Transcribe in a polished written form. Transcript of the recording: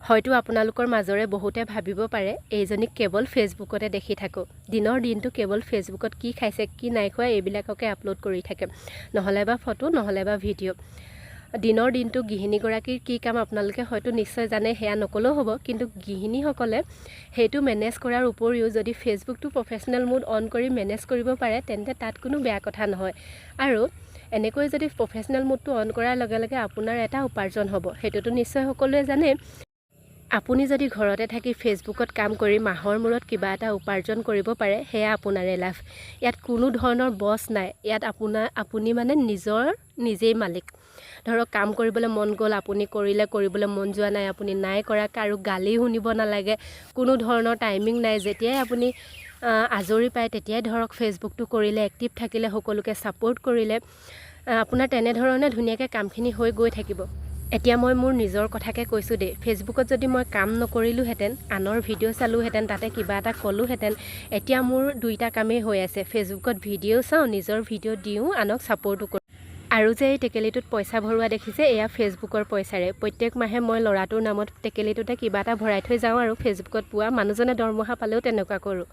হয়তো আপোনালোকৰ মাজৰে বহুতে ভাবিব পাৰে, এইজনীক কেৱল ফেচবুকতে দেখি থাকোঁ, দিনৰ দিনটো কেৱল ফেচবুকত কি খাইছে কি নাই খোৱা এইবিলাককে আপলোড কৰি থাকে, নহ'লে বা ফটো নহ'লে বা ভিডিঅ'। দিনৰ দিনটো গৃহিণীগৰাকীৰ কি কাম আপোনালোকে হয়তো নিশ্চয় জানে, সেয়া নক'লেও হ'ব। কিন্তু গৃহিণীসকলে সেইটো মেনেজ কৰাৰ উপৰিও যদি ফেচবুকটো প্ৰফেচনেল মোড অন কৰি মেনেজ কৰিব পাৰে, তেন্তে তাত কোনো বেয়া কথা নহয়। আৰু এনেকৈ যদি প্ৰফেচনেল মোডটো অন কৰাৰ লগে লগে আপোনাৰ এটা উপাৰ্জন হ'ব, সেইটোতো নিশ্চয় সকলোৱে জানে। আপুনি যদি ঘৰতে থাকি ফেচবুকত কাম কৰি মাহৰ মূৰত কিবা এটা উপাৰ্জন কৰিব পাৰে, সেয়া আপোনাৰে লাভ। ইয়াত কোনো ধৰণৰ বছ নাই। ইয়াত আপুনি মানে নিজৰ নিজেই মালিক। ধৰক কাম কৰিবলৈ মন গ'ল, আপুনি কৰিলে, কৰিবলৈ মন যোৱা নাই, আপুনি নাই কৰা। কাৰো গালি শুনিব নালাগে, কোনো ধৰণৰ টাইমিং নাই। যেতিয়াই আপুনি আজৰি পায়, তেতিয়াই ধৰক ফেচবুকটো কৰিলে, এক্টিভ থাকিলে, সকলোকে ছাপোৰ্ট কৰিলে, আপোনাৰ তেনেধৰণে ধুনীয়াকৈ কামখিনি হৈ গৈ থাকিব। এতিয়া মই মোৰ নিজৰ কথাকে কৈছোঁ দেই। ফেচবুকত যদি মই কাম নকৰিলোহেঁতেন, আনৰ ভিডিঅ' চালোহেঁতেন, তাতে কিবা এটা ক'লোহেঁতেন, এতিয়া মোৰ দুইটা কামেই হৈ আছে। ফেচবুকত ভিডিঅ' চাওঁ, নিজৰ ভিডিঅ' দিওঁ, আনক ছাপোৰ্টো কৰোঁ। আৰু যে এই টেকেলিটোত পইচা ভৰোৱা দেখিছে, এয়া ফেচবুকৰ পইচাৰে। প্ৰত্যেক মাহে মই ল'ৰাটোৰ নামত টেকেলিটোতে কিবা এটা ভৰাই থৈ যাওঁ আৰু ফেচবুকত পোৱা মানুহজনে দৰমহা পালেও তেনেকুৱা কৰোঁ।